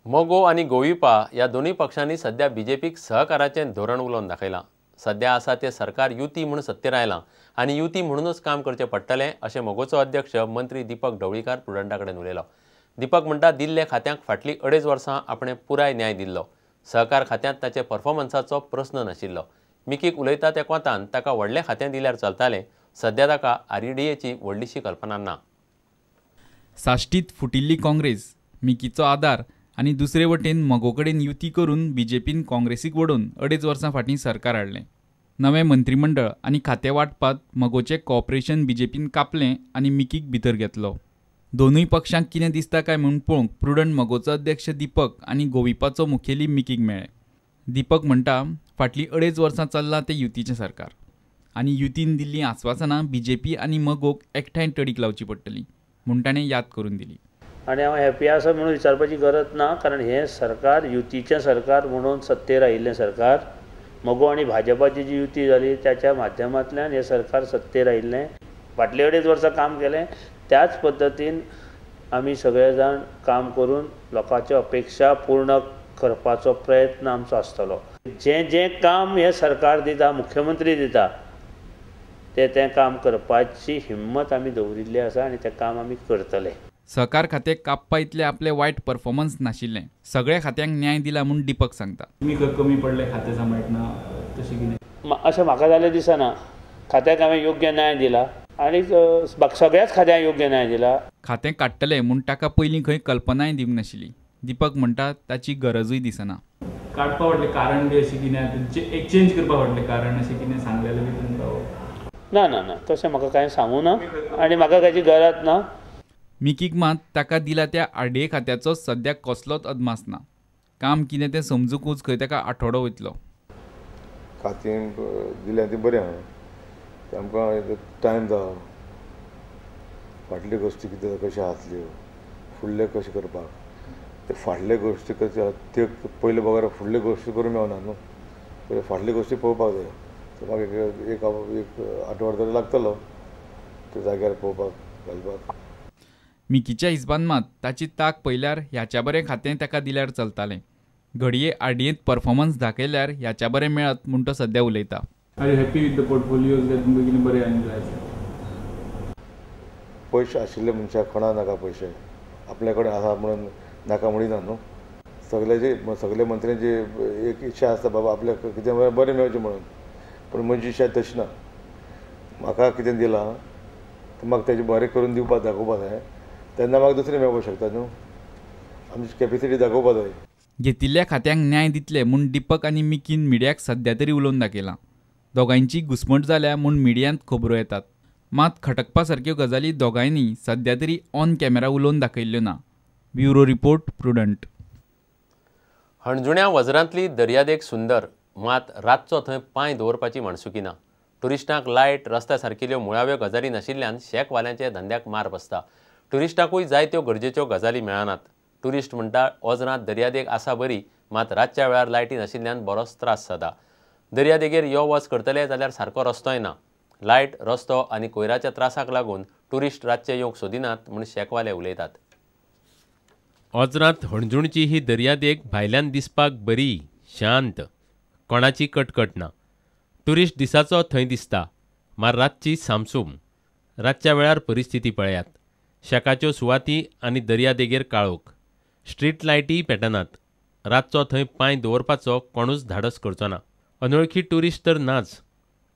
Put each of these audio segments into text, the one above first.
मगो आनी गोविपा ह्या दोनूय पक्षांनी सध्या बीजेपीक सहकाराचें धोरण उलोवन दाखयलां. सध्या आसा तें सरकार युती म्हूण सत्तेर आयलां आनी युती म्हणूनच काम करचें पडटलें अशें मगोचो अध्यक्ष मंत्री दीपक ढवळीकार प्रुडंटा कडेन उलयलो. दीपक म्हणटा, दिल्ल्या खात्यांक फाटलीं 2.5 वर्सां आपणें पुराय न्याय दिल्लो. सहकार खात्यांत ताचे परफॉर्मन्साचो प्रस्न नाशिल्लो. मिकीक उलयता त्या कोतान ताका व्हडलें खातें दिल्यार चलतालें. सध्या ताका आरईडीएची व्हडलीशी कल्पना ना. साश्टीत फुटिल्ली काँग्रेस, मिकीचो आदार आनी दुसरे वटेन मगो कडेन युती करून बीजेपीन काँग्रेसीक वडोवन 2.5 वर्सां फाटीं सरकार हाडलें. नवें मंत्रीमंडळ आनी खातें वांटपांत मगोचें कॉपरेशन बीजेपीन कापलें आनी मिकीक भितर घेतलो. दोनूय पक्षांक कितें दिसता काय म्हूण पळोवंक प्रुडंट मगोचो अध्यक्ष दीपक आनी गोविपाचो मुखेली मिकीक मेळ्ळे. दीपक म्हणटा, फाटलीं 2.5 वर्सां चल्लां तें युतीचें सरकार आनी युतीन दिल्लीं आस्वासनां बीजेपी आनी मगोक एकठांय तडीक लावची पडटली म्हूण ताणें याद करून दिली. आनी हांव हॅपी आसा म्हणून विचारपाची गरज ना, कारण हें सरकार युतीचें सरकार म्हणून सत्तेर आयिल्लें सरकार. मगो आनी भाजपाची जी युती जाली त्याच्या माध्यमांतल्यान हें सरकार सत्तेर आयिल्लें. फाटलीं 2.5 वर्सां काम केलें त्याच पद्दतीन आमी सगळे जाण काम करून लोकांच्यो अपेक्षा पूर्ण करपाचो प्रयत्न आमचो आसतलो. जें जें काम हें सरकार दिता, मुख्यमंत्री दिता, तें तें काम करपाची हिम्मत आमी दवरिल्ली आसा आनी तें काम आमी करतले. सहकार खातें कापपा इतलें आपलें वायट परफॉर्मन्स नाशिल्लें. सगळ्या खात्यांक न्याय दिला म्हूण दीपक सांगता. तुमी कमी पडले खातें सांबाळटना तशें कितें अशें म्हाका जालें दिसना. खात्याक हांवें योग्य न्याय दिला आनी सगळ्याच खात्यांक योग्य न्याय दिला. खातें काडटलें म्हूण ताका पयलीं खंय कल्पनाय दिवंक नाशिल्ली. दीपक म्हणटा ताची गरजूय दिसना. काडपा फाटलें कारण बी अशें कितें, एक्सचेंज करपा फाटलें कारण अशें कितें सांगलेलें बी तुमकां? ना ना ना, तशें म्हाका कांय सांगू ना आनी म्हाका ताची गरज ना. मिकीक मात ताका दिला त्या आरडीए खात्याचो सद्याक कसलोच अदमास ना. काम कितें तें समजुकूच खंय ताका आठवडो वयतलो. खातें दिलें तें बरें आहा, आमकां टायम जावो, फाटल्यो गोश्टी कितें कश्यो आसल्यो, फुडल्यो कशें करपाक, ते फाटल्यो गोश्टी कश्यो त्यो पयले बगर फुडल्यो गोश्टी करूंक मेळना न्हू, पयलीं फाटल्यो गोश्टी पळोवपाक जाय. म्हाका एक एक आठवडो तरी लागतलो ते जाग्यार पळोवपाक घालपाक. मिकीच्या हिसबान मात ताची ताक पळयल्यार ह्याच्या बरें खातें ताका दिल्यार चलतालें. घडये आरडीएंत परफॉर्मन्स दाखयल्यार ह्याच्या बरें मेळत म्हूण तो सद्या उलयता. Are you happy with the portfolios काय तुमकां कितें बरें आनी जाय? पयशे आशिल्ले मनशाक कोणा नाका पयशे, आपल्या कडेन आसा म्हणून नाका म्हणिना न्हू. सगळ्याची सगळे मंत्र्यांची एक इच्छा आसता बाबा आपल्याक कितें बरें मेळचें म्हणून, पूण म्हजी इच्छा तशी ना. म्हाका कितें दिलां तें म्हाका तेजें बरें करून दिवपाक दाखोवपाक जाय, तेन्ना म्हाका दुसरें मेळपाक शकता न्हू. आमची कॅपेसिटी दाखोवपाक जाय. घेतिल्ल्या खात्यांक न्याय दितले म्हूण दीपक आनी मिकीन मिडियाक सद्या तरी उलोवन दाखयलां. दोगांयची घुसमट जाल्या म्हूण मिडियांत खबरो येतात, मात खटकपा सारक्यो गजाली दोगांयनी सद्या तरी ऑन कॅमेरा उलोवन दाखयल्ल्यो ना. Bureau report, Prudent. हणजुण्या वज्रांतली दर्यादेग सुंदर, मात रातचो थंय पांय दवरपाची माणसुकी ना. ट्युरिस्टांक लायट, रस्त्या सारकिल्ल्यो मुळाव्यो गजाली नाशिल्ल्यान शेकवाल्यांच्या धंद्याक मार बसता. ट्युरिस्टांकूय जायत्यो गरजेच्यो गजाली मेळनात. ट्युरिस्ट म्हणटा ओजरांत दर्यादेग आसा बरी, मात रातच्या वेळार लायटी नाशिल्ल्यान बरोच त्रास जाता. दर्यादेगेर यो वच करतले जाल्यार सारको रस्तोय ना. लायट, रस्तो आनी कोयराच्या त्रासाक लागून ट्युरिस्ट रातचे येवंक सोदिनात म्हूण शेकवाले उलयतात. ओजरांत हणजूणची ही दर्यादेग भायल्यान दिसपाक बरी, शांत, कोणाची कटकट ना. ट्युरिस्ट दिसाचो थंय दिसता, मात रातची सामसूम. रातच्या वेळार परिस्थिती पळयात. शेकाच्यो सुवाती आनी दर्यादेगेर काळोख, स्ट्रीट लायटीय पेटनात. रातचो थंय पांय दवरपाचो कोणूच धाडस करचो ना. अनोळखी ट्युरिस्ट तर नाच,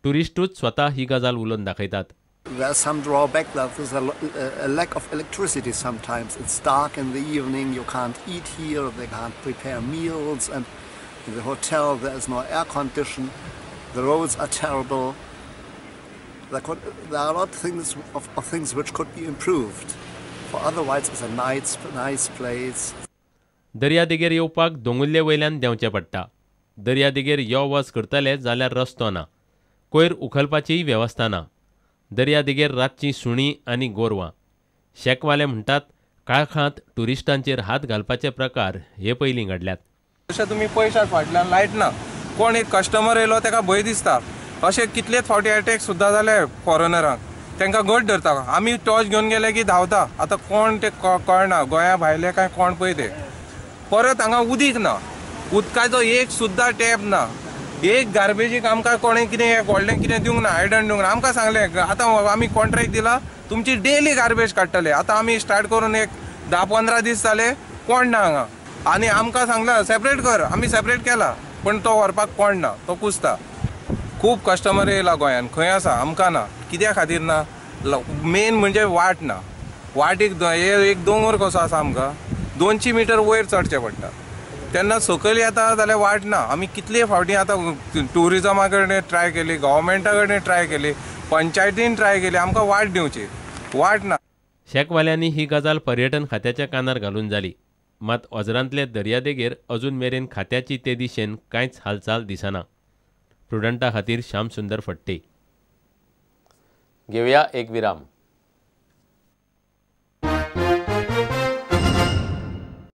ट्युरिस्टूच स्वता ही गजाल उलोवन दाखयतात. There's some drawback that there's a lack of electricity sometimes. It's dark in the evening, you can't eat here, they can't prepare meals, and in the hotel there is no air condition, the roads are terrible. There are a lot of things which could be improved. For otherwise it's a nice place. दर्यादेगेर येवपाक दोंगुल्ले वयल्यान देंवचें पडटा. दर्यादेगेर यो वच करतले जाल्यार रस्तो ना, कोयर उखलपाचीय वेवस्था ना. दर्यादेगेर रातचीं सुणीं आनी गोरवां. शेकवाले म्हणटात काळखांत ट्युरिस्टांचेर हात घालपाचे प्रकार हे पयलीं घडल्यात. अशें तुमी पयशात फाटल्यान लायट ना, कोण एक कस्टमर येयलो ताका भंय दिसता. अशें कितलेच फावटी अटॅक सुद्दां जाले फॉरेनरांक, तांकां घट धरता. आमी टॉर्च घेवन गेले की धांवता. आतां कोण ते कळना, गोंया भायले काय कोण पळय ते. परत हांगा उदीक ना, उदकाचो एक सुद्दां टॅप ना, एक गार्बेजीक आमकां कोणें कितें व्हडलें कितें दिवंक ना, आयडन दिवंक ना. आमकां सांगलें आतां आमी कॉन्ट्रॅक्ट दिला तुमची डेली गार्बेज काडटले. आतां आमी स्टार्ट करून एक 10-15 दीस जाले, कोण ना हांगा. आनी आमकां सांगलां सेपरेट कर, आमी सेपरेट केला पण तो व्हरपाक कोण ना, तो कुसता. खूब कस्टमर येयला गोंयान, खंय आसा आमकां ना, कित्या खातीर ना? मेन म्हणजे वाट ना. वाटीक एक दोंगर कसो आसा आमकां 200 मिटर वयर चडचें पडटा, तेन्ना सकयल येता जाल्यार वाट ना. आमी कितले फावटी आतां ट्युरिजमा कडेन ट्राय केली, गव्हर्मेंटा कडेन ट्राय केली, पंचायतीन ट्राय केली, आमकां वाट दिवची, वाट ना. शेकवाल्यांनी ही गजाल पर्यटन खात्याच्या कानार घालून जाली, मात ओझरांतले दर्यादेगेर अजून मेरेन खात्याची ते दिशेन कांयच हालचाल दिसना. प्रुडंटा खातीर श्याम सुंदर फट्टे. घेवया एक विराम.